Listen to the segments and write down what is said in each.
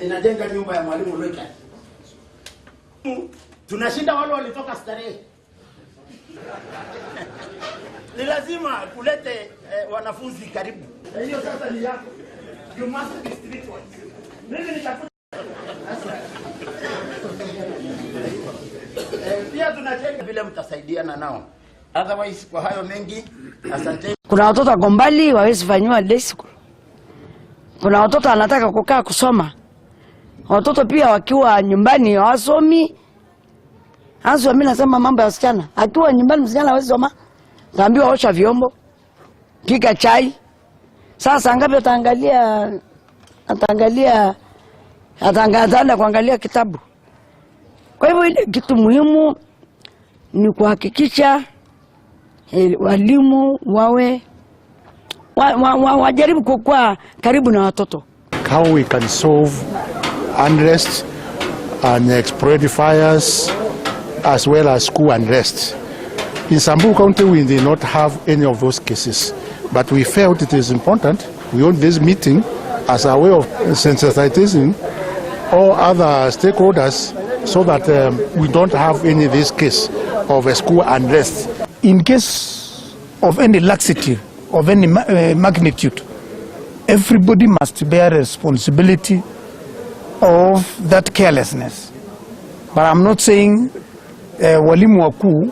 Ninajenga nyumba ya mwalimu Richard. Tunashinda wale walitoka starehe. Ni lazima kulete wanafunzi karibu. Hiyo sasa ni yako. You must be streetwise. Mimi nitakuja. Pia tunajenga vile mtasaidiana nao. Otherwise, kwa hayo mengi, asante. Kuna watoto wako mbali wawezi fanyiwa day school. Kuna watoto anataka kukaa kusoma. Watoto pia wakiwa nyumbani hawasomi. Hasa mimi nasema mambo ya wasichana. Akiwa nyumbani msichana hawezi soma. Taambiwa osha vyombo, pika chai. Sasa ngapi ataangalia ataangalia kuangalia kitabu. Kwa hivyo ile kitu muhimu ni kuhakikisha walimu wawe wajaribu kukua karibu na watoto. How we can solve unrest and exploit fires as well as school unrest. In Samburu County, we did not have any of those cases, but we felt it is important. We hold this meeting as a way of sensitizing all other stakeholders so that we don't have any this case of a school unrest. In case of any laxity of any magnitude, everybody must bear responsibility of that carelessness. But I'm not saying walimu wakuu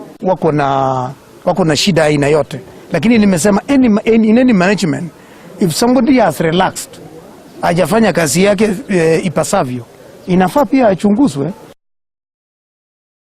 wako na shida aina yote, lakini nimesema in any management, if somebody has relaxed, hajafanya kazi yake ipasavyo, inafaa pia achunguzwe.